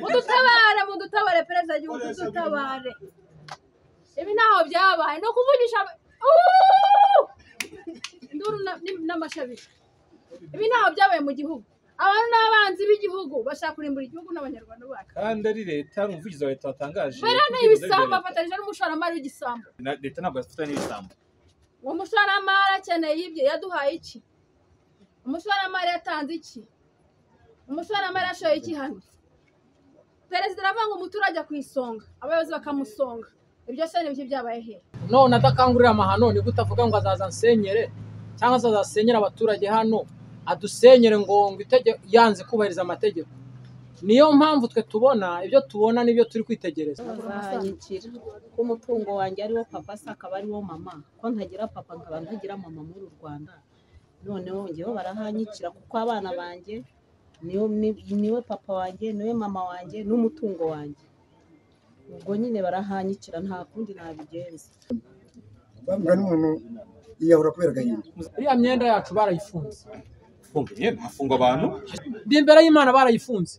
Mudutabare, mudutabare perezida w'igihugu, mudutabare. Ibi ntaho byabaye no kuvugisha induru n'amashabiri. Ibi ntaho byabaye mu gihugu. Abantu n'abanzi b'igihugu bashaka kurimbura igihugu n'abanyarwanda bacu. Kandi ari leta, umuvugizi wa leta watangaje. Bera ni ibisambo, afatanije n'umushoramari w'igisambo. Leta ntabwo yafatanya n'ibisambo. Uwo mushoramari akeneye ibye, yaduhaye iki? Umushoramari yatanze iki? Umushoramari ashoye iki hano? Perezida aravuga ngo umuturage ku isonga, abayobozi bakamusonga. Ibyo se nibyo byabaye he? None adakangurira amahano ni gute avuga ngo azaza nsenyere cyangwa azasenyera abaturage hano, adusenyere ngo yanze kubahiriza amategeko. Niyo mpamvu twe tubona ibyo tubona nibyo turi kwitegereza. Bazanyikira ko umutungo wanjye ariwo papa se akaba ariwo mama, ko ntagira papa nkaba ntagira mama muri uru Rwanda. Noneho ngewe barahanyikira kuko abana banjye niwe papa wanjye, niwe mama wanjye n'umutungo wanjye. Ubwo nyine barahanyikira nta kundi nabigenza. Bambwa n'umuntu yiyahura kubera agahinda. Iriya myenda yacu barayifunze. Funga imyenda, hafunga abantu. Ndi imbere y'Imana barayifunze.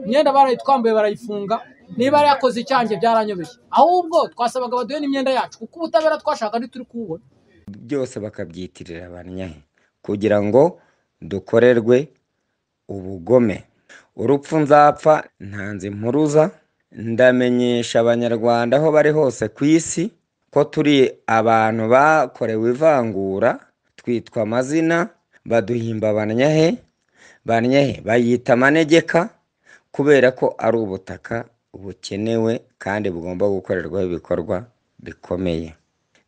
Imyenda barayitwambuye barayifunga. Niba yari yakoze icyanjye byaranyobeye. Ahubwo twasabaga baduhe n'imyenda yacu kuko ubutabera twashaka ntituri kububona. Byose bakabyitirira abanyahe kugira ngo dukorerwe ubugome. Urupfu nzapfa ntanze impuruza, ndamenyesha abanyarwanda aho bari hose ku isi ko turi abantu bakorewe ivangura, twitwa amazina, baduhimba abanyahe, banyahe bayita amanegeka kubera ko ari ubutaka bukenewe kandi bugomba gukorerwaho ibikorwa bikomeye.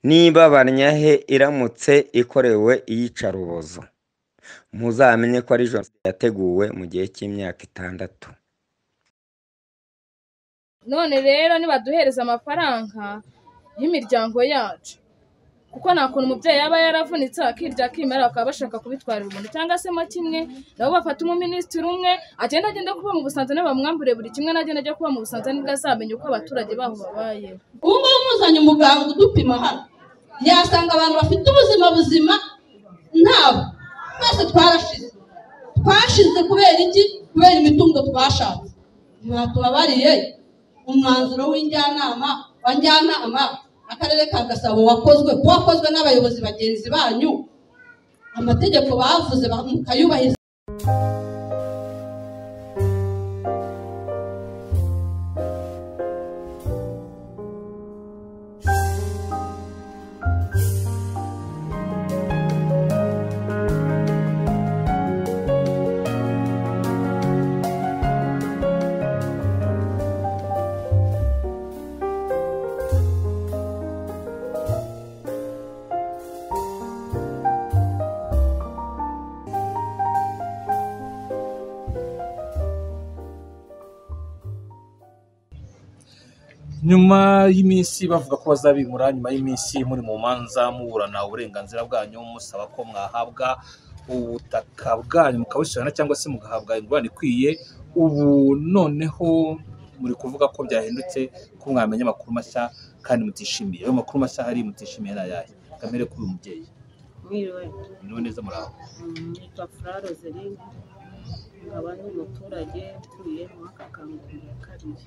Niba banyahe iramutse ikorewe iyicarubozo, muzamenye ko ari jenoside yateguwe mu gihe cy'imyaka 6. None rero nibaduhereza amafaranga y'imiryango yacu, kuko nta kuntu umubyeyi yaba yaravunitse akirya akimara bakaba bashaka kubitwarira umuntu cyangwa se mo kimwe, nabo bafata umuminisitiri umwe agenda agenda kuba mu Busanza bamwambure buri kimwe n'agenda ajya kuba mu Busanza nibwo azamenya uko abaturage baho babayeho. Ubu ngubu muzanye umuganga udupima hano yasanga abantu bafite ubuzima buzima ntabo. Twese twarashize, twashize kubera iki? Kubera imitungo twashatse. Mwatubabariye umwanzuro w'injyanama wa njyanama akarere ka Gasabo wakozwe, wakozwe n'abayobozi bagenzi banyu, amategeko bavuze mukayubahiriza. Nyuma y'iminsi bavuga ko bazabimura, nyuma y'iminsi muri mu manza muburana uburenganzira bwanyu musaba ko mwahabwa ubutaka bwanyu mukabusubirana cyangwa se mugahabwa ingurane ikwiye, ubu noneho muri kuvuga ko byahindutse, ko mwamenya amakuru mashya kandi mutishimiye. Ayo makuru mashya hari mutishimiye ni ayahe? Kamere kuri uyu mubyeyi. Mwiriwe. Mwiriwe neza, muraho. Nitwa Fura Roseline, nkaba ndi umuturage utuye mu aka Kangondo ya kabiri.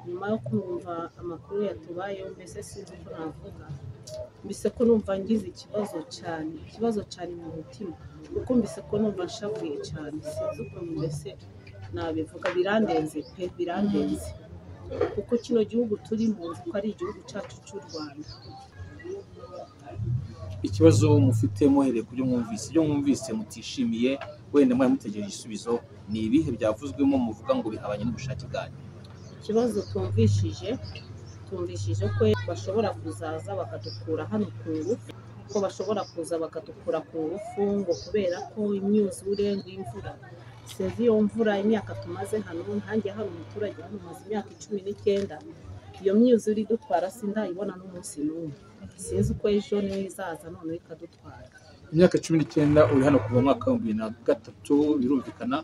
Nyuma yo kumva amakuru yatubayeho, mbese sinzi uko navuga, mbese ko numva ngize ikibazo cyane, ikibazo cyane mu mutima, kuko mbese ko numva nshavuye cyane, sinzi ukuntu mbese nabivuga, birandenze pe, birandenze. Kuko kino gihugu turimo nzi ko ari igihugu cyacu cy'u Rwanda. Ikibazo mufite muhereye ku byo mwumvise, ibyo mwumvise mutishimiye, wenda mwari mutegereje igisubizo, ni ibihe byavuzwemo muvuga ngo bihabanye n'ubushake bwanyu? Ikibazo tumvishije ko bashobora kuzaza bakadukura hano ku ngufu, ko bashobora kuza bakadukura ku ngufu ngo kubera ko imyuzure y'imvura. Sinzi iyo mvura imyaka tumaze hano, nkanjye hano umuturage hano maze imyaka 19, iyo myuzure idutwara sindayibona n'umunsi n'umwe. Sinzi uko ejo niyo izaza noneho ikadutwara. Imyaka 19 uri hano kuva mu mwaka wa 2003, birumvikana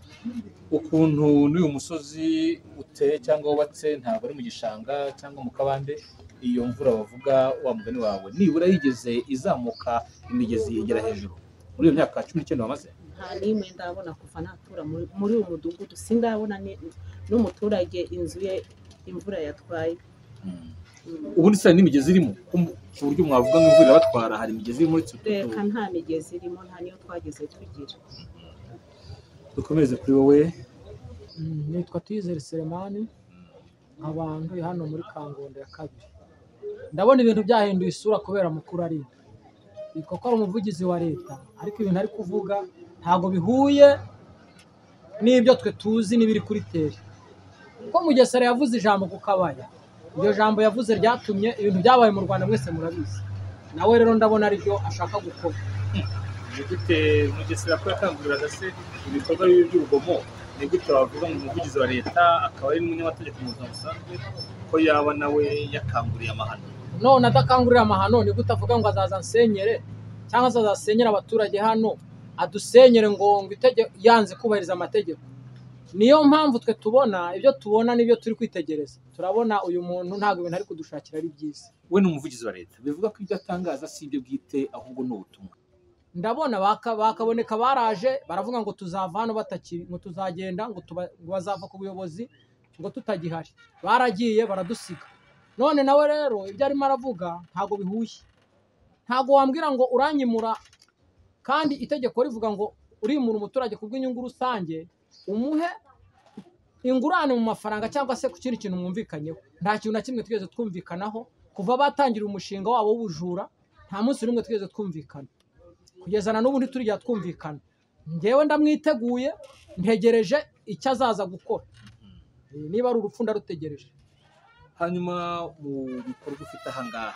ukuntu n'uyu musozi uteye cyangwa wubatse, ntabwo ari mu gishanga cyangwa mu kabande. Iyo mvura bavuga wa mugani wawe nibura yigeze izamuka imigezi igera hejuru muri iyo myaka 19 wamaze? Nta n'imwe ndabona kuva natura muri uyu mudugudu, sindabona n'umuturage inzu ye imvura yatwaye. Ubundi se hari n'imigezi irimo ku buryo mwavuga ngo imvura irabatwara? Hari imigezi iri muri Reka, nta migezi irimo, nta niyo twageze tugira. Dukomereze kuri wowe. Nitwa Tuyizere Selemani, abantu hano muri Kangondo ya kabiri. Ndabona ibintu byahinduye isura kubera mukuru arinda yitwa ko ari umuvugizi wa leta, ariko ibintu ari kuvuga ntabwo bihuye n'ibyo twe tuzi n'ibiri kuri teri. Kuko Mugesera yavuze ijambo ku Kabaya, iryo jambo yavuze ryatumye ibintu byabaye mu Rwanda mwese murabizi. Nawe rero ndabona aribyo ashaka gukora. Ni gute Mugesera ko yakanguriraga se ibikorwa bibi by'urugomo, ni gute wavuga ngo umuvugizi wa leta akaba ari n'umunyamategeko mu buzima busanzwe ko yaba nawe yakanguriye amahano? None adakangurira amahano, ni gute avuga ngo azaza ansenyere cyangwa azasenyera abaturage hano, adusenyere ngo yanze kubahiriza amategeko? Niyo mpamvu twe tubona ibyo tubona n'ibyo turi kwitegereza, turabona uyu muntu ntabwo ibintu ari kudushakira ari byiza. We ni umuvugizi wa leta, bivuga ko ibyo atangaza si ibyo bwite ahubwo ni ubutumwa. Ndabona bakaboneka baraje baravuga ngo tuzava hano ngo tuzagenda, ngo bazava ku buyobozi ngo tutagihari. Baragiye baradusiga. None nawe rero ibyo arimo aravuga ntabwo bihuye. Ntabwo wambwira ngo uranyimura kandi itegeko rivuga ngo urimura umuturage ku bw'inyungu rusange, umuhe ingurane mu mafaranga cyangwa se ku kindi kintu mwumvikanyeho. Nta kintu na kimwe twigeze twumvikanaho kuva batangira umushinga wabo w'ubujura, nta munsi n'umwe twigeze twumvikana. Kugeza na n'ubu ntitujya twumvikana. Njyewe ndamwiteguye, ntegereje icyo azaza gukora. Niba ari urupfu ndarutegereje. Hanyuma mu bikorwa ufite aha ngaha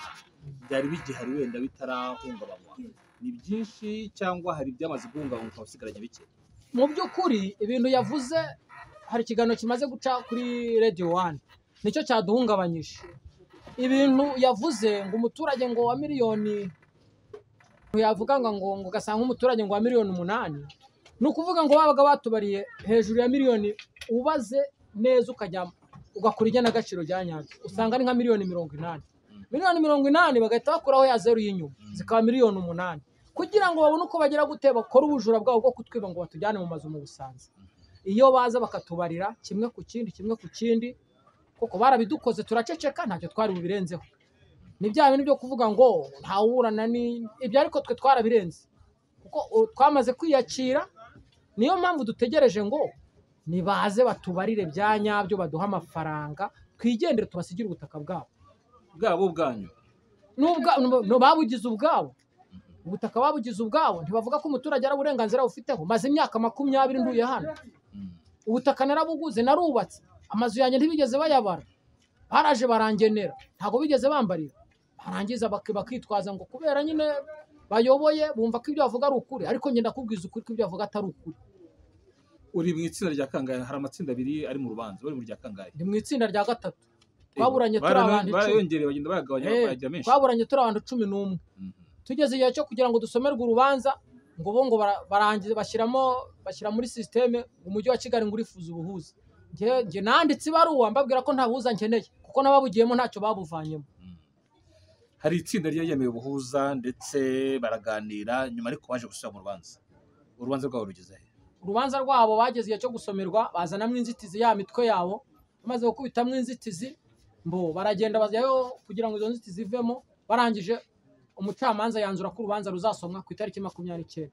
byari bigihari wenda bitarahungabanywa, ni byinshi cyangwa hari ibyamaze guhungabanywa ukaba usigaranye bike? Mu by'ukuri ibintu yavuze, hari ikiganiro kimaze guca kuri Radio 1 nicyo cyaduhungabanyije. Ibintu yavuze ngo umuturage ngo wa miliyoni, yavuga ngo ugasanga umuturage ngo wa miliyoni 8, ni ukuvuga ngo babaga batubariye hejuru ya miliyoni, ubaze neza ukajya ugakora igenagaciro rya nyabyo usanga ari nka miliyoni 80. Miliyoni 80 bagahita bakuraho ya zeru y'inyuma zikaba miliyoni 8, kugira ngo babone uko bagera gute bakora ubujura bwabo bwo kutwiba ngo batujyane mu mazu mu Busanza. Iyo baza bakatubarira kimwe ku kindi kimwe ku kindi, koko barabidukoze turaceceka, ntacyo twari bubirenzeho. Ni bya bintu byo kuvuga ngo ntawurana ni ibyo, ariko twe twarabirenze kuko twamaze kwiyakira. Niyo mpamvu dutegereje ngo nibaze batubarire bya nyabyo, baduha amafaranga twigendere, tubasigire ubutaka bwabo. Bwabo bwanyu nubwo babugize ubwabo, ubutaka babugize ubwabo. Ntibavuga ko umuturage ari uburenganzira bufiteho. Maze imyaka 20 nduye hano, ubutaka narabuguze, narubatse amazu yanjye, ntibigeze bayabara, baraje barangenera, ntabwo bigeze bambarira. Barangiza bakitwaza ngo kubera nyine bayoboye bumva ko ibyo bavuga ari ukuri, ariko njye ndakubwiza ukuri ko ibyo bavuga atari ukuri. Uri mu itsinda rya kangahe? Hari amatsinda abiri ari mu rubanza, uri mu rya kangahe? Ndi mu itsinda rya gatatu. Twaburanye turi abantu 10, barayongereye bagenda bayagabanya bayagira menshi. Twaburanye turi abantu 11. Tugeze igihe cyo kugira ngo dusomerwe urubanza, ngo bo ngo barangize bashyira muri systeme umujyi wa Kigali ngo urifuza ubuhuza. Njye nanditse ibaruwa mbabwira ko nta buhuza nkeneye, kuko n'ababugiyemo ntacyo babuvanyemo. Hari itsinda ryemeye ubuhuza ndetse baraganira nyuma, ariko baje gusubira mu rubanza. Urubanza rwabo rugeze he? Urubanza rwabo bageze igihe cyo gusomerwa, bazanamo inzitizi ya mitwe yabo. Bamaze gukubitamo inzitizi, mbo baragenda bajyayo kugira ngo izo nzitizi zivemo. Barangije umucamanza yanzura ko urubanza ruzasomwa ku itariki 29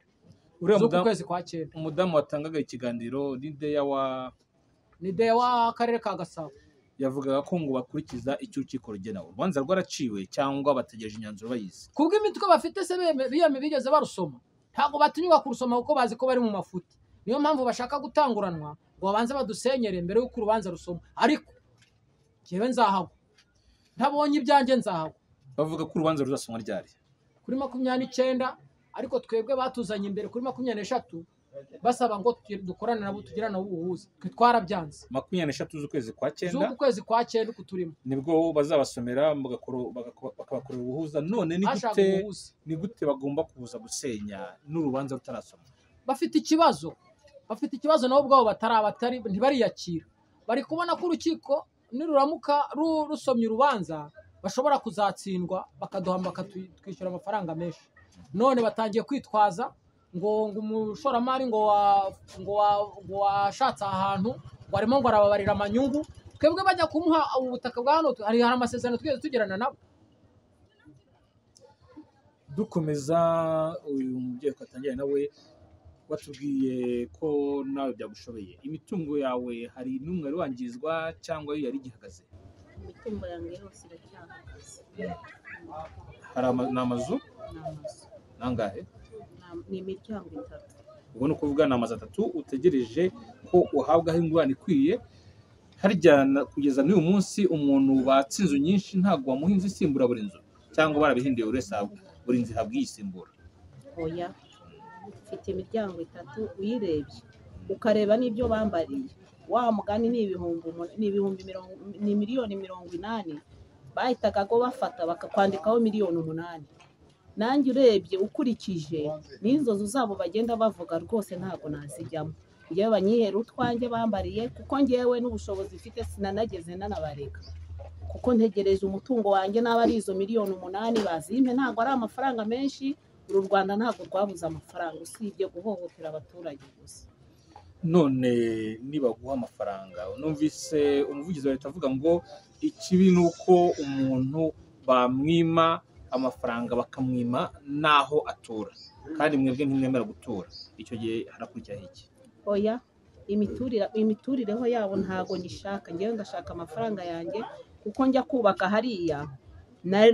z'ukwezi kwa 9. Umudamu watangaga ikiganiro ni Deya wa karere ka Gasabo, yavugaga ko ngo bakurikiza icyo urukiko rugena. Urubanza rwaraciwe cyangwa bategereje imyanzuro bayizi? Kubw'imitwe bafite se biyame bigeze barusoma, ntabwo batinyuka kurusoma kuko bazi ko bari mu mafuti. Niyo mpamvu bashaka gutanguranwa ngo babanze badusenyere mbere y'uko urubanza rusoma. Ariko njyewe nzahagwa, ntabonye ibyanjye nzahagwa. Bavuga ko urubanza ruzasomwa ryari? Kuri 29, ariko twebwe batuzanye imbere kuri 23 basaba ngo dukorane nabo tugirane nabo ubuhuza. Twe twarabyanze. 23 z'ukwezi kwa 9, z'ukwezi kwa 9 uku turimo, nibwo bazabasomera bakabakorera ubuhuza. None ni gute bagomba kuza gusenya n'urubanza rutarasomwa? Bafite ikibazo, bafite ikibazo nabo ubwabo batari ntibariyakira. Bari kubona ko urukiko niruramuka rusomye urubanza bashobora kuzatsindwa, bakaduhamba bakatwishyura amafaranga menshi. None batangiye kwitwaza Ngo umushoramari ngo washatse ahantu ngo arimo ngo arababarira amanyungu. Twebwe bajya kumuha ubutaka bwa hano, hari amasezerano twigeze tugirana nabo. Dukomeza, uyu mubyeyi twatangiye nawe watubwiye ko nawe byagushobeye. Imitungo yawe hari n'umwe wari wangizwa cyangwa yo yari igihagaze? Imitungo yanjye yose iracyahagaze. Hari ni amazu? Ni amazu. Nangahe? Ni imiryango itatu. Ubwo ni ukuvuga ni amazu atatu utegereje ko uhabwaho ingurane ikwiye. Harya kugeza n'uyu munsi umuntu batse inzu nyinshi ntabwo wamuha inzu isimbura buri nzu, cyangwa barabihinduye buri wese buri nzu ihabwa iyisimbura? Oya, mfite imiryango itatu, uyirebye ukareba n'ibyo bambariye wa mugani ni ni 80,000,000 bahitaga ko bafata bakakwandikaho 8,000,000. Nanjye urebye ukurikije n'inzozi zabo bagenda bavuga rwose ntabwo nazijyamo. Ngewe banyihera utwanjye bambariye, kuko ngewe n'ubushobozi mfite sinanageze nanabareka, kuko ntegereje umutungo wanjye n'aba ari izo 8,000,000 bazimpe. Ntabwo ari amafaranga menshi, uru Rwanda ntabwo rwabuze amafaranga usibye guhohotera abaturage gusa. None nibaguha amafaranga, numvise umuvugizi wa leta avuga ngo ikibi ni uko umuntu bamwima amafaranga bakamwima n'aho atura, kandi mwebwe ntimwemera gutura, icyo gihe harakurikiraho iki? Oya, imiturireho yabo ntago nyishaka. Ngewe ndashaka amafaranga yanjye, kuko njya kubaka hariya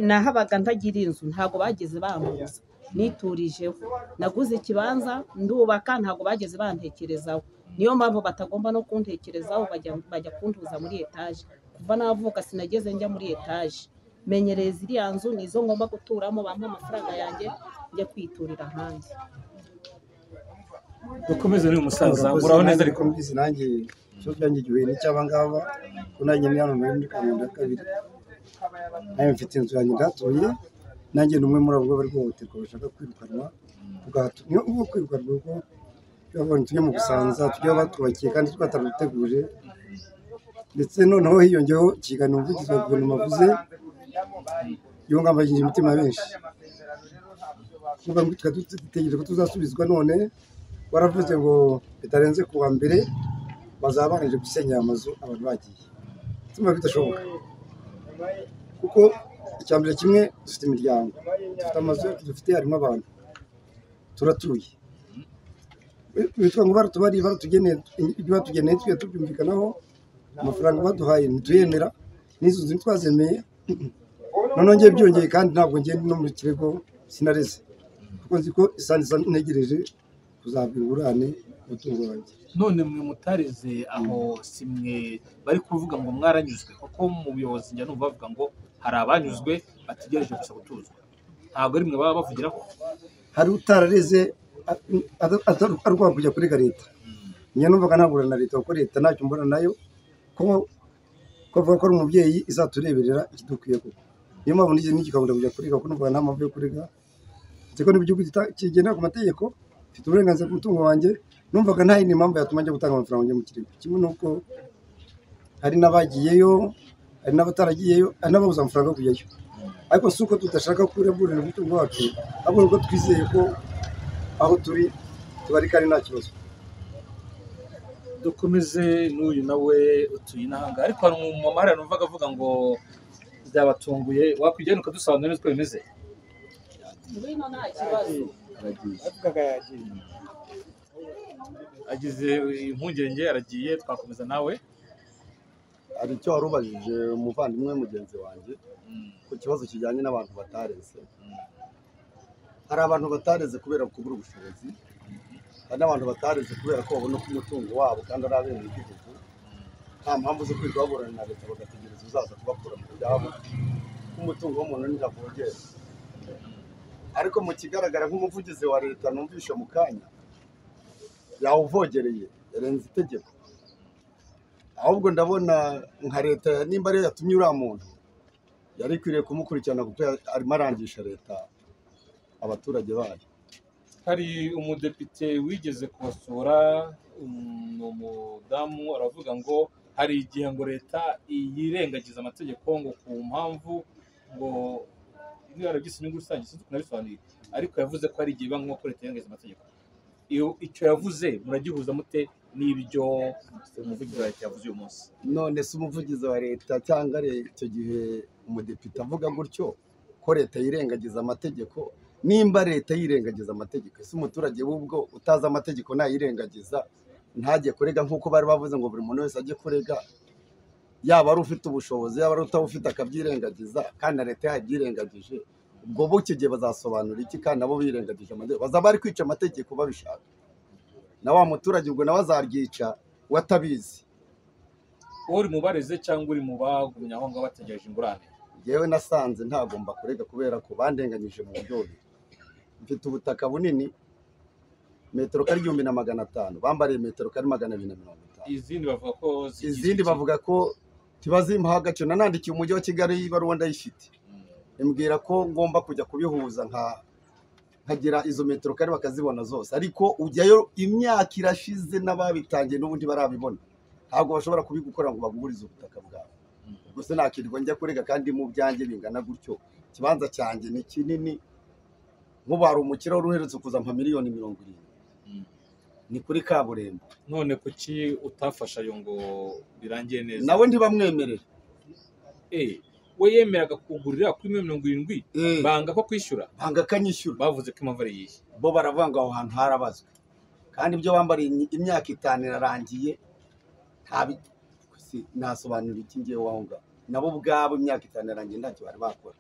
nahabaga ntagira inzu, ntago bageze bambuza, niturijeho, naguze ikibanza ndubaka, ntago bageze bantekerezaho. Niyo mpamvu batagomba no kuntekerezaho, bajya kuntuza muri etaje. Kuva navuka sinageze njya muri etaje, menyereye ziriya nzu nizo ngomba guturamo, bampa amafaranga yanjye njya kwiturira ahandi. Dukomeze n'uyu musaza, muraho neza? Ariko mbizi nanjye ikibazo cyanjye gihuye n'icy'aba ngaba, ko nanjye ni hano muri Kangondo ya kabiri, nanjye mfite inzu yanjye ndahatuye, nanjye ni umwe muri abo bari guhohoterwa bashaka kwirukanwa ku gahato. Niyo ubwo kwirukanwa kuko babonye tujye mu Busanza, tujye batwubakiye kandi twataraduteguje, ndetse noneho hiyongeyeho ikiganiro umuvugizi wa guverinoma avuze yungabanyije imitima benshi. Dutegereje ko tuzasubizwa, none waravuze ngo bitarenze ku wa mbere bazaba barangije gusenya amazu abantu bagiye. Bituma bidashoboka, kuko icya mbere kimwe dufite imiryango, dufite amazu yacu dufite harimo abantu, turatuye. Bitwa ngo baratubariye, baratugeneye ibyo batugeneye, tujya tubyumvikanaho, amafaranga baduhaye ntituyemera, n'izo nzu ntitwazemeye. Noneho ngiye byongeye kandi ntabwo ngiye no mu kirego sinareze, kuko nzi ko isanze ntegereje kuzahabwa ingurane umutungo wanjye. None mwe mutareze aho si mwe bari kuvuga ngo mwaranyuzwe? Kuko mu buyobozi njya numva bavuga ngo hari abanyuzwe bategereje gusa gutuzwa, ntabwo ari mwe baba bavugiraho? Hari utarareze arwanga kujya kurega leta. Njya numvaga ntabura na leta, kuko leta ntacyo mbona nayo, ko avuga ko ari umubyeyi izatureberera ikidukwiye koko. Niyo mpamvu nigeze nigikangurira kujya kurega, kuko numvaga nta mpamvu yo kurega. Nzi ko n'igihugu kigendera ku mategeko, mfite uburenganzira ku mutungo wanjye, numvaga nta yindi mpamvu yatuma njya gutanga amafaranga njya mu kirego. Kimwe n'uko hari n'abagiyeyo, hari n'abataragiyeyo, hari n'ababuze amafaranga yo kujyayo. Ariko si uko tudashaka kuburira umutungo wacu, ahubwo nuko twizeye ko aho turi tubari kandi nta kibazo. Dukomeze n'uyu nawe utuye inahanga, ariko hari umumama hariya numvaga avuga ngo byabatunguye, wakwijyana ukadusobanurira neza uko bimeze? Ngwino nta kibazo. Agize impungenge aragiye, twakomeza nawe. Hari icyo wari ubajije umuvandimwe mugenzi wanjye ku kibazo kijyanye n'abantu batareze. Hari abantu batareze kubera kubura ubushobozi, hari n'abantu batareze kubera ko babona ko umutungo wabo kandi ari abenegihugu, nta mpamvu zo kwirirwa baburana na leta bagategereza uzaza kubakura mu byabo, ko umutungo w'umuntu ntavogera. Ariko mu kigaragara nk'umuvugizi wa leta numvishe mu kanya yawuvogereye, yarenze itegeko. Ahubwo ndabona nka leta nimba ariyo yatumye uriya muntu, yari ikwiriye kumukurikirana kuko arimo arangisha leta abaturage bayo. Hari umudepite wigeze kubasura, ni umudamu, aravuga ngo hari igihe ngo leta yirengagiza amategeko ngo ku mpamvu ngo niba yarabyise inyungu rusange, sinzi ukuntu yabisobanuye, ariko yavuze ko hari igihe biba ngombwa ko leta yirengagiza amategeko. Icyo yavuze muragihuza mute n'ibyo umuvugizi wa leta yavuze uyu munsi? None se umuvugizi wa leta cyangwa icyo gihe umudepite avuga gutyo ko leta yirengagiza amategeko, nimba leta yirengagiza amategeko, ese umuturage w'ubwo utazi amategeko nayirengagiza ntajye kurega nk'uko bari bavuze ngo buri muntu wese ajye kurega, yaba ari ufite ubushobozi yaba ari utabufite akabyirengagiza, kandi na leta yabyirengagije, ubwo bo icyo gihe bazasobanura iki? Kandi nabo birengagije amategeko, bazaba bari kwica amategeko babishaka, na wa muturage ubwo nawe azaryica watabizi. Uri mu bareze cyangwa uri mu bagumye aho ngaho bategereje ingurane? Yewe nasanze ntagomba kurega kubera ko bandenganyije mu buryo bubiri. Mfite ubutaka bunini metero kari 1500, bambariye metero kari 250. Izindi bavuga ko tibazimpaha agaciro. Nanandikiye umujyi wa Kigali ibaruwa ndayifite, imbwira ko ngomba kujya kubihuza nkagira izo metero kari bakazibona zose, ariko ujyayo imyaka irashize n'ababitangiye n'ubundi barabibona, ntabwo bashobora kubigukora ngo bagugurize ubutaka bwawe. Ubwo se nakirwa njya kurega kandi mu byanjye bingana gutyo? Ikibanza cyanjye ni kinini, nk'ubu hari umukire wari uherutse kuza mpa miliyoni 70 ni kuri kaburimbo. None kuki utafasha ayo ngo birangiye neza? Nawe ntibamwemerera. We yemeraga kugurira kuri 70,000, banga ko kwishyura, banga kanyishyura. Bavuze ko impamvu ari iyihe? Bo baravuga ngo aho hantu harabazwe, kandi ibyo bambariye imyaka 5 irarangiye, nasobanura iki ngiye waho ngaho? Nabo ubwabo imyaka 5 irarangiye ntacyo bari bakora,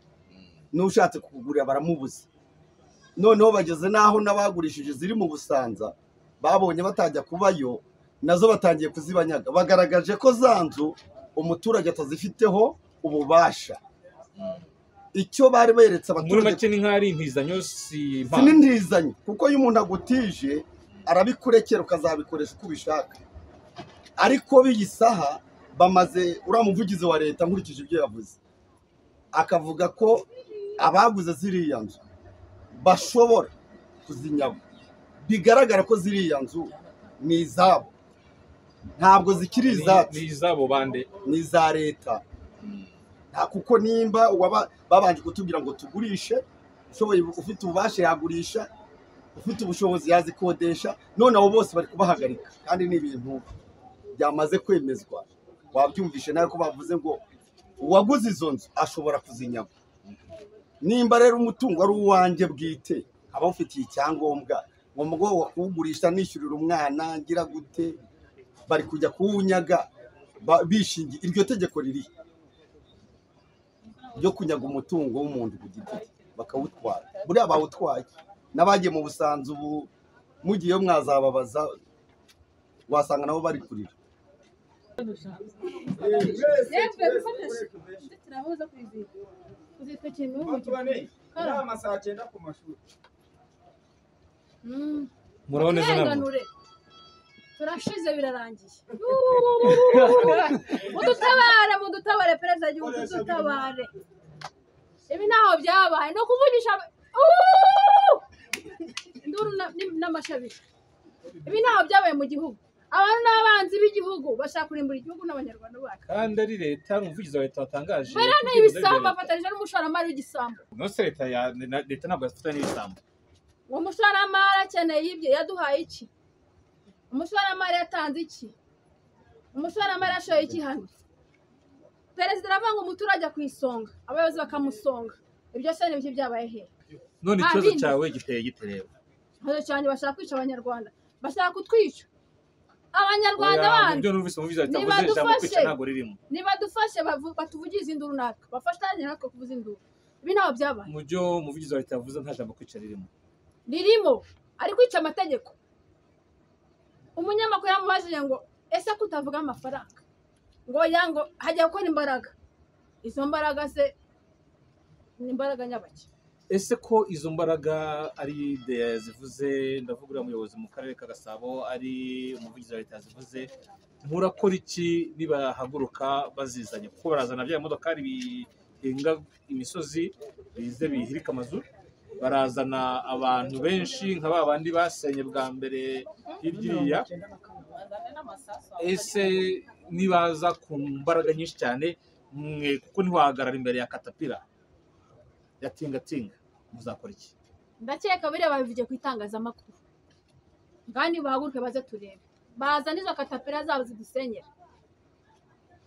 n'ushatse kukugurira baramubuza. Noneho bageze n'aho n'abagurishije ziri mu Busanza babonye batajya kubayo, nazo batangiye kuzibanyaga, bagaragaje ko za nzu umuturage atazifiteho ububasha. Icyo bari beretse abaturage muri make ni nk'ari intizanyo, si impano, si n'intizanyo, kuko iyo umuntu agutije arabikurekera ukazabikoresha uko ubishaka. Ariko biyisaha bamaze, uriya muvugizi wa leta nkurikije ibyo yavuze, akavuga ko abaguze ziriya nzu bashobora kuzinyaga, bigaragara ko ziriya nzu ni izabo, ntabwo zikiri izacu. Ni izabo bande? Ni iza leta. Nta kuko nimba babanje kutubwira ngo tugurishe, ushoboye ufite ububasha yagurisha, ufite ubushobozi yazikodesha, none abo bose bari kubahagarika, kandi ni ibintu byamaze kwemezwa. Wabyumvishe nawe ko bavuze ngo uwaguze izo nzu ashobora kuzinyaga. Nimba rero umutungo ari uwanjye bwite, aba ufitiye icyangombwa, ngo kuwugurisha nishyurira umwana ngira gute, bari kujya kuwunyaga bishingiye iryo tegeko riri ryo kunyaga umutungo w'umuntu ku giti cye bakawutwara. Buriya bawutwaye n'abagiye mu Busanza ubu mugiye mwazababaza, wasanga nabo bari kurira. Turashize birarangiye. Mudutabare, mudutabare perezida w'igihugu, mudutabare. Ibi ntaho byabaye no kuvugisha induru n'amashabiri. Ibi ntaho byabaye mu gihugu. Abantu n'abanzi b'igihugu bashaka kurimbura igihugu n'abanyarwanda bacu. Kandi ari leta, umuvugizi wa leta watangaje. Bera ni ibisambo afatanije n'umushoramari w'igisambo. Nose leta ya leta ntabwo yafatanya n'ibisambo. Uwo mushoramari akeneye ibyo, yaduhaye iki? Umushoramari yatanze iki? Umushoramari yashoye iki hano? Perezida aravuga ngo umuturage ku isonga, abayobozi bakamusonga. Ibyo se ni byabaye he? None ikibazo cyawe giteye gite rero? Ikibazo cyanjye bashaka kwica abanyarwanda, bashaka kutwica. Abanyarwanda bandi nibadufashe batuvugize induru natwe, bafashanye natwe kuvuza induru. Ibi ntaho byabaye. Mu byo umuvugizi wa leta yavuze nta jambo kwica ririmo. Ririmo, ari kwica amategeko. Umunyamakuru yamubajije ngo ese kutavuga amafaranga, ngo yango hajya gukora imbaraga. Izo mbaraga se ni imbaraga nyabaki? Ese ko izo mbaraga ari de zivuze, ndavuga uriya muyobozi mu karere ka Gasabo ari umuvugizi wa leta zivuze, murakora iki nibahaguruka bazizanye? Kuko barazana bya modokari bihinga imisozi bize bihirika amazu, barazana abantu benshi nka ba bandi basenye bwa mbere hirya. Ese nibaza ku mbaraga nyinshi cyane mwe, kuko ntiwahagarara imbere ya katapira ya tinga tinga, muzakora iki? Ndakeka biriya babivugiye ku itangazamakuru. Kandi bahaguruke baze turebe, bazane izo katapira zabo zidusenyera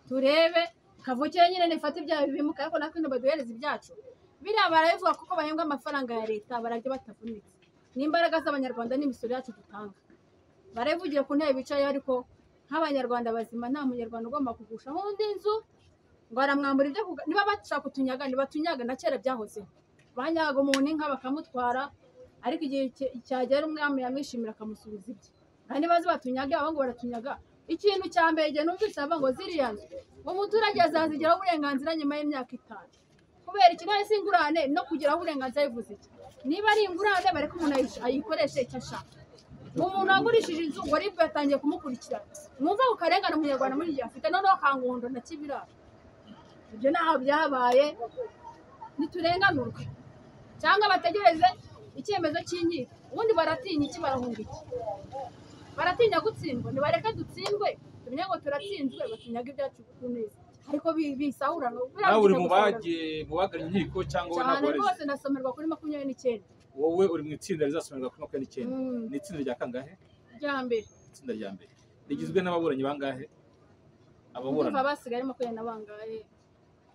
turebe. Kavukire nyine nifate ibyaha bibimuka, ariko natwe ntibaduhereze ibyacu. Biriya barabivuga kuko bahembwa amafaranga ya leta, bararya batavunitse. N'imbaraga z'Abanyarwanda n'imisoro yacu dutanga. Barabivugira ku ntebe bicaye, ariko nk'Abanyarwanda bazima nta munyarwanda ugomba kugusha nk'undi nzu ngo aramwambura ibyo. Niba bashaka kutunyaga nibatunyaga, na kera byahozeho. Banyaga umuntu inka bakamutwara, ariko igihe cyagera umwami yamwishimira akamusubiza ibye. Kandi bazi batunyaga, abo ngo baratunyaga. Ikintu cya mbere igihe numvise bavuga ngo ziriya nzu umuturage azazigeraho uburenganzira nyuma y'imyaka 5. Kubera iki? None si ingurane no kugeraho uburenganzira bivuze iki? Niba ari ingurane bareke umuntu ayikoreshe icyo ashaka. Umuntu wagurishije inzu ngo RIB yatangiye kumukurikirana, mwumva ku karengane umunyarwanda muri gihe afite. Noneho Kangondo na Kibiraro, ibyo ntaho byabaye. Niturenganurwe cyangwa bategereze icyemezo cy'inkiko. Ubundi baratinya iki? Barahunga iki? Baratinya gutsindwa. Nibareke dutsindwe, tumenye ngo turatsinzwe, batunyaga ibyacu ku neza. Ariko bisahurana. Nawe uri mu bagannye inkiko cyangwa wowe ntabwo wareze? Rwose ndasomerwa kuri 29. Wowe uri mu itsinda rizasomerwa kuri 29. Ni itsinda rya kangahe? Rya mbere. Itsinda rya mbere rigizwe n'ababuranyi bangahe? Ababurana basigaye ari 20 na bangahe?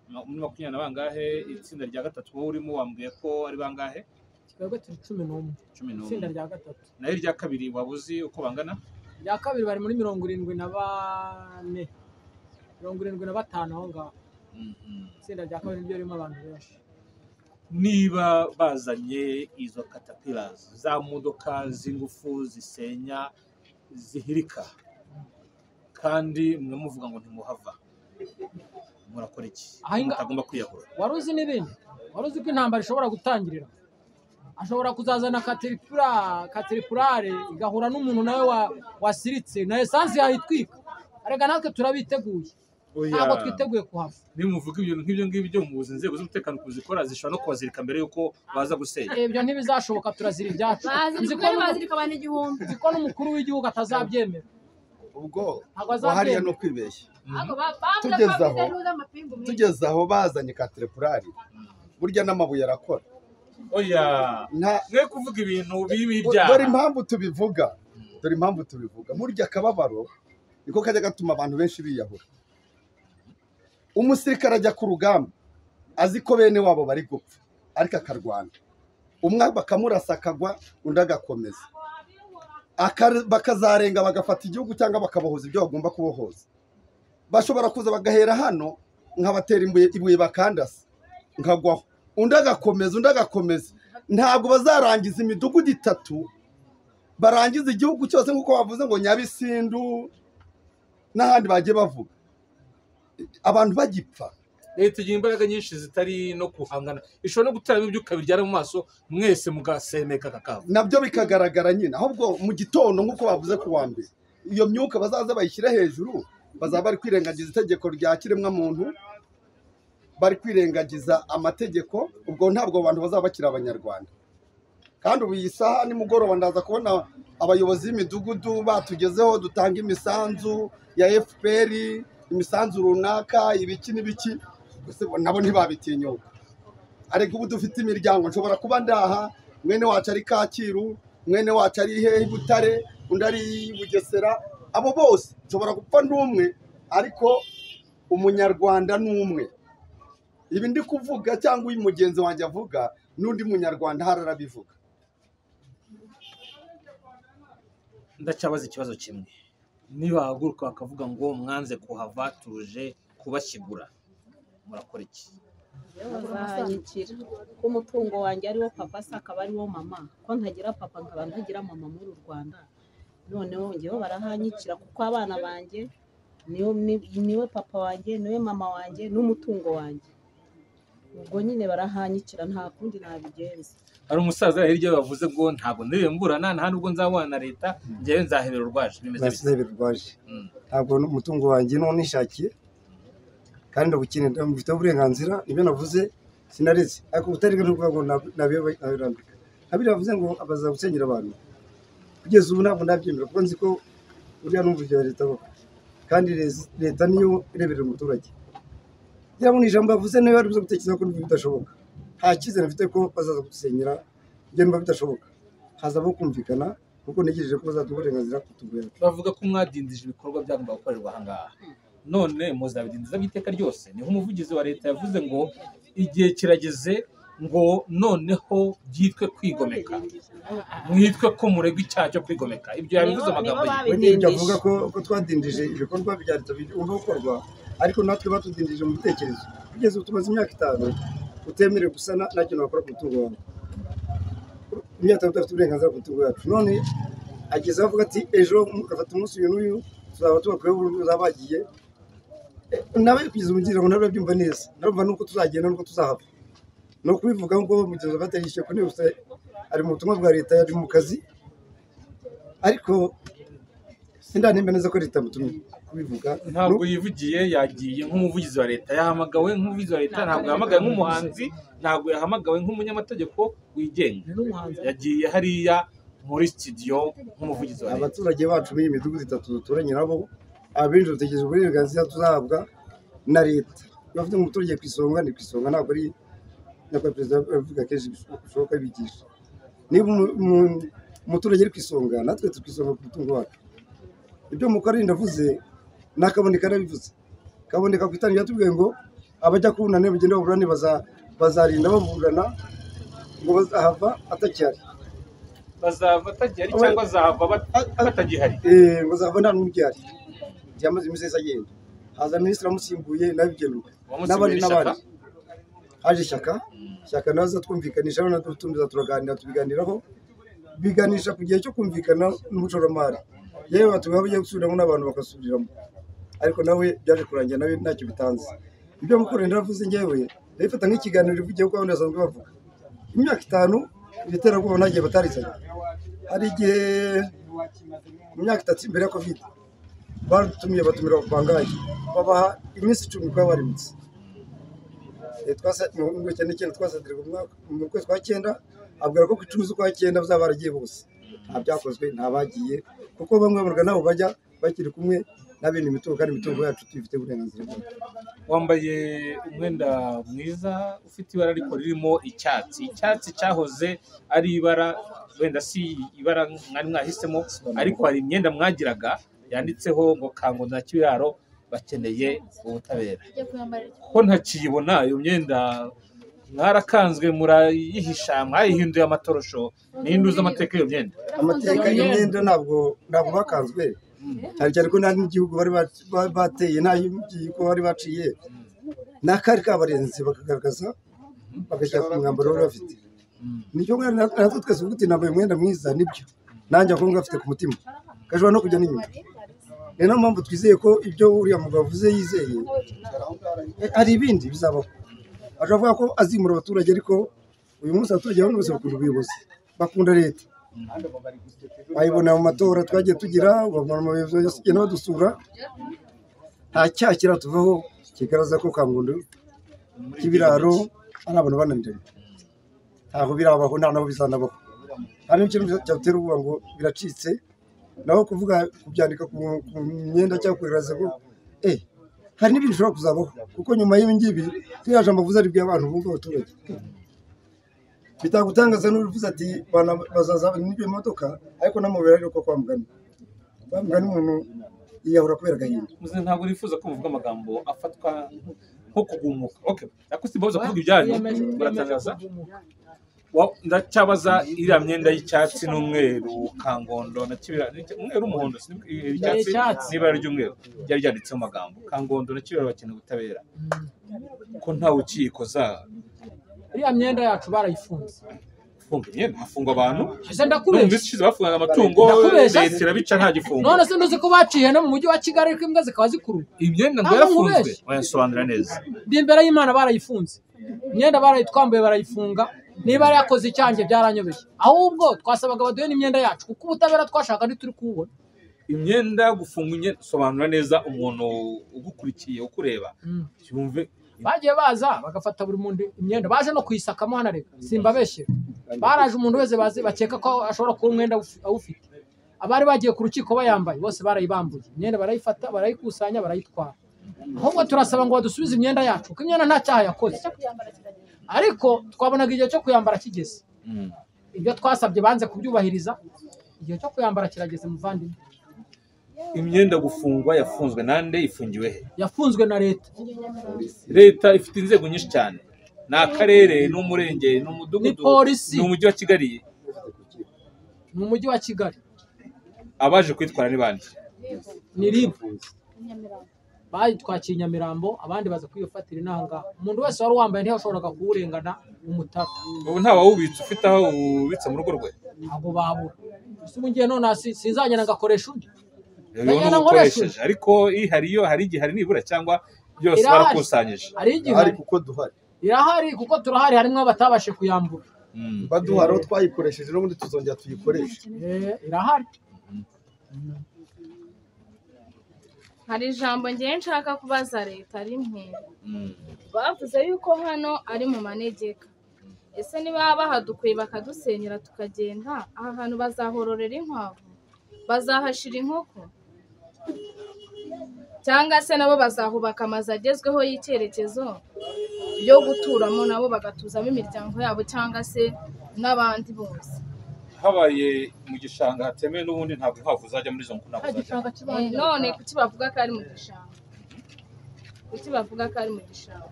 Muri 20 na bangahe? Itsinda rya gatatu wowe urimo wambwiye ko ari bangahe? Twebwe turi 11. Itsinda rya gatatu. Nayo irya kabiri wabuzi uko bangana? Rya kabiri bari muri 74. 75 aho ngaho. Itsinda rya kabiri niryo ririmo abantu benshi. Niba bazanye izo caterpillars za modoka z'ingufu zisenya zihirika, kandi mwe muvuga ngo ntimuhava, murakora iki? Mutagomba kwiyahura. Wari uzi n'ibindi? Wari uzi ko intambara ishobora gutangirira? Ashobora kuzazana kateripurare igahura n'umuntu nawe wasiritse na esansi yayitwika. Arega natwe turabiteguye, ntabwo twiteguye kuhava. Nimuvuga ibintu nk'ibyo ngibyo mubuze inzego z'umutekano kuzikora, zishobora no kubazirika mbere y'uko baza gusenya. Ibyo ntibizashoboka, turazira ibyacu. Bazirika abantu 1000. Nzi ko n'umukuru w'igihugu atazabyemera. Ubwo hariya no kwibeshya. Tugeze aho bazanye kateripurare, burya n'amabuye arakora. Oya, mwe kuvuga ibintu bibi ibyaha. Dore impamvu tubivuga, dore impamvu tubivuga. Burya akababaro niko kajya gatuma abantu benshi biyahura. Umusirikare ajya ku rugamba azi ko bene wabo bari gupfa, ariko akarwana. Umwe bakamurasa akagwa, undi agakomeza. Bakazarenga bagafata igihugu cyangwa bakabohoza ibyo bagomba kubohoza. Bashobora kuza bagahera hano nkabatera ibuye bakandasa nkagwaho, undi agakomeza, undi agakomeza. Ntabwo bazarangiza imidugudu 3, barangiza igihugu cyose nk'uko bavuze ngo Nyabisindu n'ahandi bagiye bavuga. Abantu bagipfa. Leta igira imbaraga nyinshi zitari no kuhangana, ishobora no guteramo ibyuka biryana mu maso mwese mugasemeka kakava, nabyo bikagaragara nyine. Ahubwo mu gitondo nk'uko bavuze ku wa mbere, iyo myuka bazaza bayishyira hejuru, bazaba bari kwirengagiza itegeko rya kiremwamuntu, bari kwirengagiza amategeko. Ubwo ntabwo abantu bazaba bakiri Abanyarwanda. Kandi ubu iyi saha nimugoroba ndaza kubona abayobozi b'imidugudu batugezeho, dutanga imisanzu ya FPR, imisanzu runaka, ibiki n'ibiki, nabo ntibabitinyuka. Ariko ubu dufite imiryango, nshobora kuba ndaha mwene wacu ari Kacyiru, mwene wacu ari hehe Butare, undi ari Bugesera, abo bose nshobora gupfa n'umwe, ariko umunyarwanda n'umwe. Ibi ndi kuvuga cyangwa uyu mugenzi wanjye avuga n'undi munyarwanda hararabivuga. Ndacyabaza ikibazo kimwe, niba haguruka bakavuga ngo mwanze kuhava tuje kubashyigura, murakora iki? Bazanyikira ko umutungo wanjye ariwo papa se akaba ariwo mama, ko ntagira papa nkaba ntagira mama muri uru Rwanda. Noneho ngewe barahanyikira kuko abana banjye niwe papa wanjye, niwe mama wanjye n'umutungo wanjye. Ubwo nyine barahanyikira nta kundi nabigenza. Hari umusaza hirya bavuze ngo ntabwo niriwe mburana, nta nubwo nzabana na leta, njyewe nzahebera urwaje. Bimeze bite? Ntabwo umutungo wanjye none nishakiye, kandi ndawukeneye, mfite uburenganzira. Nibyo navuze sinareze, ariko ubutaribwo n'ubwo ngo nabirambika. Nabyo bavuze ngo abaza gusenyera abantu, kugeza ubu ntabwo ndabyemera, kuko nzi ko uriya n'umva ibya leta koko, kandi leta niyo ireberera umuturage. Ngira ngo ni ijambo yavuze niba ari gutekereza ko bidashoboka. Nta cyizere mfite ko bazaza kudusenyera, ibyo niba bidashoboka hazabaho kumvikana, Kuko ntegereje ko bazaduha uburenganzira ku mitungo yacu. Bavuga ko mwadindije ibikorwa byagomba gukorerwa aha ngaha, none muzabidindiza by'iteka ryose? Niho umuvugizi wa leta yavuze ngo igihe kirageze ngo noneho byitwe kwigomeka, mwitwe ko muregwa icyaha cyo kwigomeka. Ibyo yabivuze amagambo ye. We n'ibyo avuga ko twadindije ibikorwa bya leta bigomba gukorwa, ariko natwe batudindije mu bitekerezo. Kugeza ubu tumaze imyaka 5 utemerewe gusana, nta kintu wakora ku mutungo wawe. Imyaka 5 udafite uburenganzira ku mutungo wacu. None ageze aho avuga ati ejo mugafata umunsi uyu n'uyu tuzaba tubakuyeho burundu, bazaba bagiye. Nawe kugeza ubu ngira ngo ntabwo abyumva neza, ntabwo nuko tuzagenda nuko tuzahava. Ni ukubivuga ngo mugenzi wa yishyuye ku ntebe, ari mu butumwa bwa leta, yari mu kazi, ariko sindantemba neza ko leta yamutumye kubivuga. Ntabwo yivugiye, yagiye nk'umuvugizi wa leta, yahamagawe nk'umuvugizi wa leta, ntabwo yahamagawe nk'umuhanzi, ntabwo yahamagawe nk'umunyamategeko wigenga, yagiye hariya muri studio nk'umuvugizi wa leta. Abaturage bacu b'iyi midugudu 3 duturanye nabo, abenshi dutegereje uburenganzira tuzahabwa na leta. Bafite umuturage ku isonga, ni ku isonga, ntabwo ari nyakubahwa perezida avuga kenshi bishoboka bigisha. Niba umuturage ari ku isonga, natwe turi ku isonga ku mutungo wacu. Ibyo Mukarinda avuze nakaboneka yarabivuze, kaboneka ku itangira yatubwiye ngo abajya kubunana bagenda baburane, bazarinda baburana ngo bazahava atakihari, bazava atagihari cyangwa azahava batagihari, ngo azahava nta n'ugihari. Yamaze iminsi yose agenda, haza minisitiri amusimbuye nabigenuka n'abandi n'abandi. Haje Ishyaka, Ishyaka nawe azatwumvikanisha, natutumiza turaganira, tubiganiraho, biganisha ku gihe cyo kumvikana n'umushoramari. Yewe batubwira bagiye gusubiramo n'abantu bakasubiramo, ariko nawe byaje kurangira nawe ntacyo bitanze. Ibyo Mukarinda yavuze ngewe ndabifata nk'ikiganiro rivugiye kuko abandi basanzwe bavuga. Imyaka 5 iri terabwoba nta gihe batarizanye. Hari igihe mu myaka 3 mbere ya Covid barutumiye batumira abapangayi, babaha iminsi 10 kuba barimutse. Mu 99 twasadirwa mu kwezi kwa 9, abwira ko ku 10 z'ukwa 9 bazaba baragiye bose. Nta byakozwe, nta bagiye, kuko bamwe bavuga nabo bajya bakiri kumwe n'abene imitungo, kandi imitungo yacu tuyifite uburenganzira bwayo. Wambaye umwenda mwiza ufite ibara ariko ririmo icyatsi. Icyatsi cyahoze ari ibara, wenda si ibara mwari mwahisemo, ariko hari imyenda mwagiraga yanditseho ngo Kangondo na Kibiraro bakeneye ubutabera. Ko ntakiyibona iyo myenda, mwarakanzwe murayihisha, mwayihinduye amatorosho. Nihinduza amateka iyo myenda. Amateka y'imyenda ntabwo bakanzwe, cyane cyane ko nta n'igihugu bari bateye, nta ko bari baciye, n'akari kabarenze bakagaragaza bagashyira ku mwambaro bari bafite. Nicyo natwe twese uvuga uti nambaye umwenda mwiza, nibyo nanjye ako ngafite ku mutima, gashobora no kujya n'inyuma. Ni nayo mpamvu twizeye ko ibyo uriya mugabo avuze yizeye, hari ibindi bizabaho. Ashobora kuvuga ko azimura abaturage, ariko uyu munsi abaturage bamwe bose bakunda ubuyobozi, bakunda leta. Bayibona mu matora twagiye tugira, babona mu bayobozi bagenda badusura, nta cyaha kiratuvaho kigaragaza ko Kangondo Kibiraro ari abantu bananiranye. Ntabwo birabaho, nta nabo bizanabaho. Nta n'ikintu cyatera ubwoba ngo biracitse, naho kuvuga kubyandika ku myenda cyangwa kugaragaza ko hari n'ibindi bishobora kuzabaho, kuko nyuma y'ibi ngibi turiya jambo avuze ari abantu bumva abaturage. Bitagutangaza n'ubivuze ati bazaza n'ibyo modoka, ariko n'amubera ariko kwa mugani. Kwa mugani umuntu yiyahura kubera agahinda. Muze ntabwo nifuza ko muvuga amagambo afatwa nko kugumuka. Okay, ariko simbabuza kuvuga ibyanyu, muratangaza. Ndacyabaza iriya myenda y'icyatsi n'umweru Kangondo na Kibiraro, umweru umuhondo, icyatsi n'ibara ry'umweru ryari ryanditseho amagambo Kangondo na Kibiraro bakeneye ubutabera, ko ntawe ukiyikoza. Iriya myenda yacu barayifunze. Funga imyenda, hafungwa abantu. Ese ndakubeshya. Mu minsi ishize bafungaga amatungo, leta irabica nta gifungo. None se nduzi ko baciye no mu mujyi wa Kigali ariko imbwa zikaba zikurura. Imyenda ngo yarafunzwe, wayasobanura neza. Ndi imbere y'Imana barayifunze. Imyenda barayitwambuye barayifunga. Niba yari yakoze icyanjye byaranyobeye. Ahubwo twasabaga baduhe n'imyenda yacu kuko ubutabera twashaka ntituri kuwubona. Imyenda gufunga imyenda, sobanura neza umuntu ugukurikiye ukureba. Yumve. Bagiye baza bagafata buri muntu imyenda, baje no kuyisakamo hano reka simbabeshyera. Baraje umuntu wese bazi bakeka ko ashobora kuba umwenda awufite. Abari bagiye ku rukiko bayambaye bose barayibambuye, imyenda barayifata barayikusanya barayitwara. Ahubwo turasaba ngo badusubize imyenda yacu kuko imyenda nta cyaha yakoze. Ariko twabonaga igihe cyo kuyambara kigeze. Ibyo twasabye banze kubyubahiriza, Igihe cyo kuyambara kirageze muvandimwe. Imyenda gufungwa yafunzwe nande, ifungiwe he? Yafunzwe na leta. Leta ifite inzego nyinshi cyane, ni akarere, ni umurenge, ni umudugudu, Ni polisi. Ni umujyi wa Kigali. Ni umujyi wa Kigali. Abaje kwitwara ni bande? Ni RIB. Bayitwakiye Nyamirambo, abandi baza kwifatira inanga. Umuntu wese wari wambaye ntiyashoboraga kuwurengana umutara. Ubu nta wawubitse ufite aho ubitse mu rugo rwe? Ntabwo babura. Ese ubu ngiye none sinzagenda ngakoresha undi? Ndagenda nkoresheje, ariko ihari yo hari igihe hari nibura cyangwa byose barakusanyije. Hari igihe hari kuko duhari. Irahari kuko turahari, harimo abatabashe kuyambura. Baduhari aho twayikoresheje n'ubundi tuzongera tuyikoreshe. Irahari. Hari ijambo ngiye nshaka kubaza leta rimwe. Bavuze yuko hano ari mu manegeka. Ese niba bahadukuye bakadusenyera tukagenda, aha hantu bazahororera inkwavu, bazahashira inkoko, cyangwa se nabo bazahubaka amazu agezweho y'icyerekezo yo guturamo, nabo bagatuzamo imiryango yabo cyangwa se n'abandi bose. Habaye mu gishanga hatemewe n'ubundi ntabwo inkwavu zajya muri izo nkoko, ntabwo zajya. None kuki bavuga ko ari mu gishanga? Kuki bavuga ko ari mu gishanga?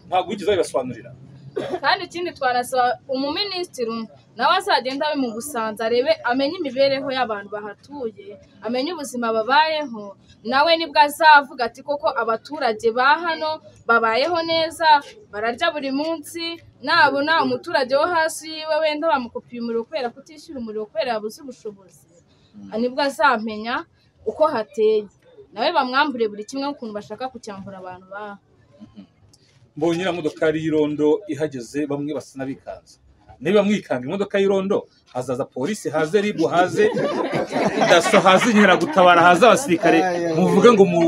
Ntabwo wigeze babibasobanurira. Kandi ikindi twanasaba umuminisitiri umwe nawe azagenda abe mu Busanza, arebe amenye imibereho y'abantu bahatuye, amenye ubuzima babayeho, nawe nibwo azavuga ati koko abaturage ba hano babayeho neza, bararya buri munsi. Nabona umuturage wo hasi yiwe wenda bamukupiye umuriro kubera kutishyura umuriro kubera yabuze ubushobozi, nibwo azamenya uko hateye, nawe bamwambure buri kimwe ukuntu bashaka kucyambura abantu baha. Mbonye iriya modoka y'irondo ihageze, bamwe basa n'abikanze. Niba mwikanga imodoka y'irondo, hazaza polisi, haze RIB, haze daso, haze inkeragutabara, haze abasirikare, muvuge ngo mu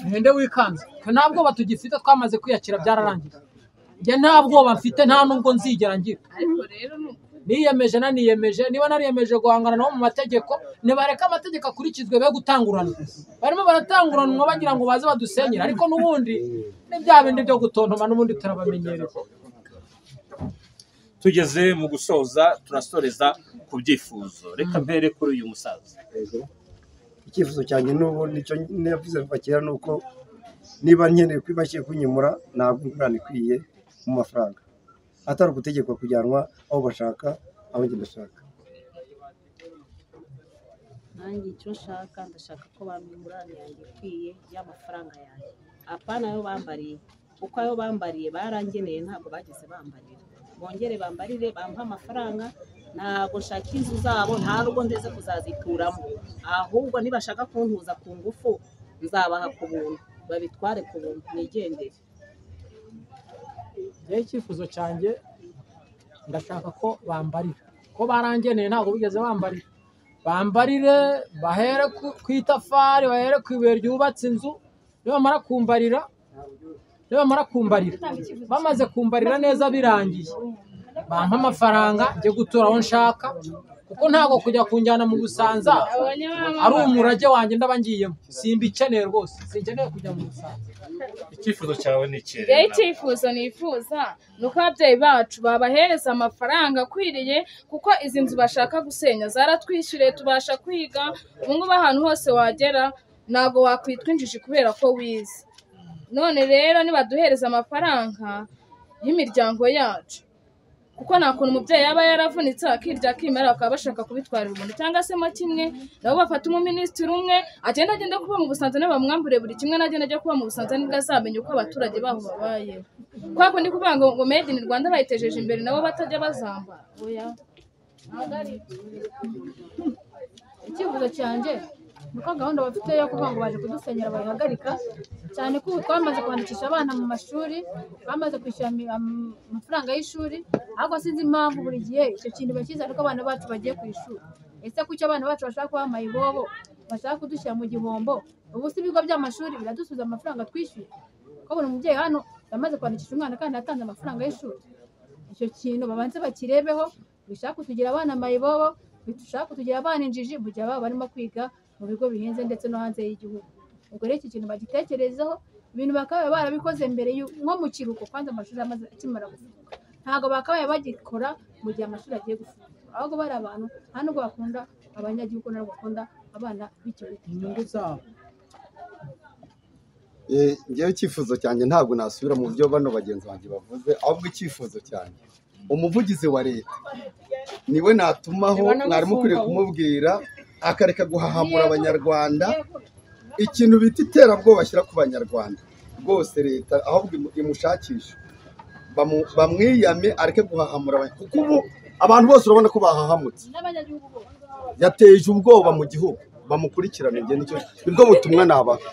mwende wikanze. Nta bwoba tugifite, twamaze kwiyakira byararangiye. Njye nta bwoba mfite, nta nubwo nzigera ngira. Niyemeje naniyemeje, niba nariyemeje guhangana nabo mu mategeko, nibareka amategeko akurikizwe be gutanguranwa. Barimo baratanguranwa bagira ngo baze badusenyere, ariko n'ubundi ni bya bindi byo gutontoma, n'ubundi turabamenyereye. Tugeze mu gusoza, turasoreza ku byifuzo. Reka mpere kuri uyu musaza. Icyifuzo cyanjye n'ubu nicyo navuze kuva kera, nuko niba nkeneye kwibashiye kunyimura, ntabwo ingurane ikwiye mu mafaranga, atari ugutegekwa kujyanwa aho bashaka, aho njye ndashaka. Nanjye icyo nshaka, ndashaka ko bampa ingurane yanjye ikwiye y'amafaranga yanjye, apana ayo bambariye, kuko ayo bambariye barangeneye, ntabwo bageze bambarira. Bongere bambarire, bampa amafaranga. Ntabwo nshaka inzu zabo, nta nubwo ndeze kuzazituramo, ahubwo nibashaka kuntuza ku ngufu nzabaha ku buntu, babitware ku buntu nigendere. Njyewe icyifuzo cyanjye ndashaka ko bambarira, ko barangeneye ntabwo bigeze bambarira. Bambarire, bahere ku itafari, bahere ku ibuye ryubatse inzu. Nibamara kumbarira, bamaze kumbarira neza birangiye, bampa amafaranga njye gutura aho nshaka, kuko ntabwo kujya kunjyana mu Busanza ari umurage wanjye ndaba ngiyemo. Simbikeneye rwose, sinkeneye kujya mu Busanza. Icyifuzo cyawe ni ikihe? Rero icyifuzo nifuza ni uko ababyeyi bacu babahereza amafaranga akwiriye, kuko izi nzu bashaka gusenya zaratwishyuriye tubasha kwiga. Ubu ngubu ahantu hose wagera ntabwo wakwitwa injiji kubera ko wize. None rero nibaduhereza amafaranga y'imiryango yacu, kuko nta kuntu umubyeyi yaba yaravunitse akirya akimara, bakaba bashaka kubitwarira ubuntu, cyangwa se mo kimwe nabo bafata umuminisitiri umwe agenda agenda kuba mu Busanza, niba bamwambure buri kimwe n'agenda ajya kuba mu Busanza, nibwo azamenya uko abaturage baho babayeho. Kwa kundi kuvuga ngo made in Rwanda bayitejeje imbere, nabo batajya bazambara. Oya, Icyifuzo cyanjye nuko gahunda bafite yo kuvuga ngo baje kudusenyera bayihagarika, cyane ko ubu twamaze kwandikisha abana mu mashuri, bamaze kwishyura amafaranga y'ishuri, ariko sinzi impamvu buri gihe icyo kintu bakizana ko abana bacu bagiye ku ishuri. Ese kuki abana bacu bashaka kuba mayibobo, bashaka kudushyira mu gihombo? Ubu si ibigo by'amashuri biradusubiza amafaranga twishyuye, ko buri mubyeyi hano yamaze kwandikisha umwana kandi yatanze amafaranga y'ishuri. Icyo kintu babanze bakirebeho, bishaka kutugira abana mayibobo, bishaka kutugira abana injiji mu gihe baba barimo kwiga mu bigo bihenze ndetse no hanze y'igihugu. Ubwo rero iki kintu bagitekerezaho, ibintu bakabaye barabikoze mbere nko mu kiruhuko, kwanza amashuri amaze akimara gufunga, ntabwo bakabaye bagikora mu gihe amashuri agiye gufunga. Ahubwo bari abantu nta nubwo bakunda abanyagihugu, ntabwo bakunda abana b'igihugu. Inyungu zabo. Ngewe icyifuzo cyanjye ntabwo nasubira mu byo bano bagenzi banjye bavuze, ahubwo icyifuzo cyanjye umuvugizi wa leta niwe natumaho, mwari mukwiriye kumubwira akareka guhahamura abanyarwanda. Ikintu bita iterabwoba bashyira ku banyarwanda rwose, leta ahubwo imushakishe bamwiyame areke guhahamura, kuko ubu abantu bose urabona ko bahahamutse, yateje ubwoba mu gihugu, bamukurikirane. Nibwo butumwa nabaha.